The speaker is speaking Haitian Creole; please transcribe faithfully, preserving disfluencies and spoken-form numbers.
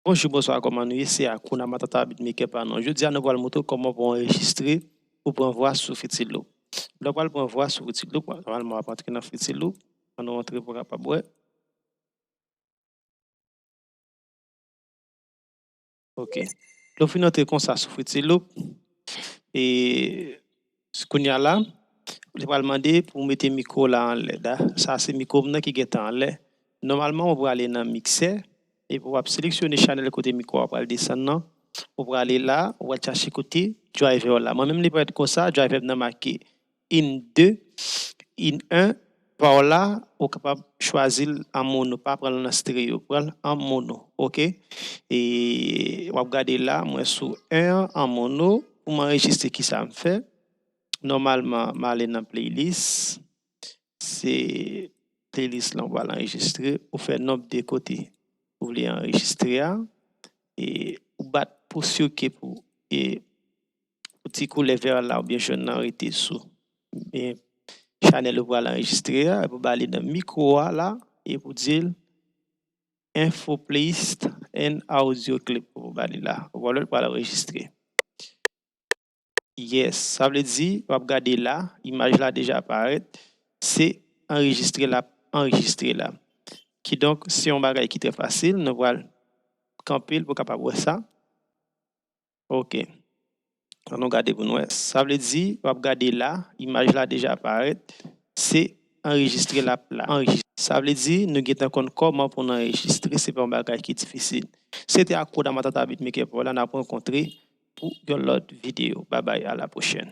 Bonjou, bonswa, kòman nou ye? Se Hakuna Matata Beatmaker pa nou. Jodi a, nou pral montre kòman pou anrejistre, pou pran vwa sou Fruity Loop. Lè w pral pran vwa sou Fruity Loop, nòmalman w ap antre nan Fruity Loop. Ann nou antre pou w kapab wè. Ok. Lè w fin antre konsa sou Fruity Loop, e kounye a la, li pral mande pou w mete mikwo w la anlè. Da, sa se mikwo m nan ki gentan anlè. Nòmalman, ou prale nan miksè, epi w ap seleksyone chanèl kote mikwo a pral desann nan. Ou prale la, ou pral chache kote driver w la. Mwen menm, li parèt konsa, driver m nan make in de, in en, pa w la, ou kapab chwazi l an mono, pa pran l nan stereo, pran l an mono, ok? E w ap gade la, mwen sou en an an mono, pou m anrejistre kisa m fè. Nòmalman, m ale nan playlist, se playlist lan w pral anrejistre, ou fè nonb de kote ou vle anrejistre a, e ou bat pou sure ke pou, e pou ti koulè vè la oubyen jòn nan rete sou, e chanèl ou pral anrejistre a, epi w ba li nan mikwo a la, epi w di l info playlist and audio clip, ou ba li la, ou wè lè l pral anrejistre. Yes, sa vle di, w ap gade la, imaj la deja parèt, se anrejistre l ap anrejistre la. Kidonk, se yon bagay ki trè fasil, nou pral kanpe l pou w kapab wè sa. Ok. Ann nou gade pou n wè. Sa vle di, w ap gade la, imaj la deja parèt, se anrejistre l ap la. Anrejis-, sa vle di, nou gentan konn kòman pou n anrejistre, se pa yon bagay ki difisil. Se te Hakuna Matata Beatmaker pa w la, n ap rankontre pou yon lòt videyo. Babay, a la pwochèn.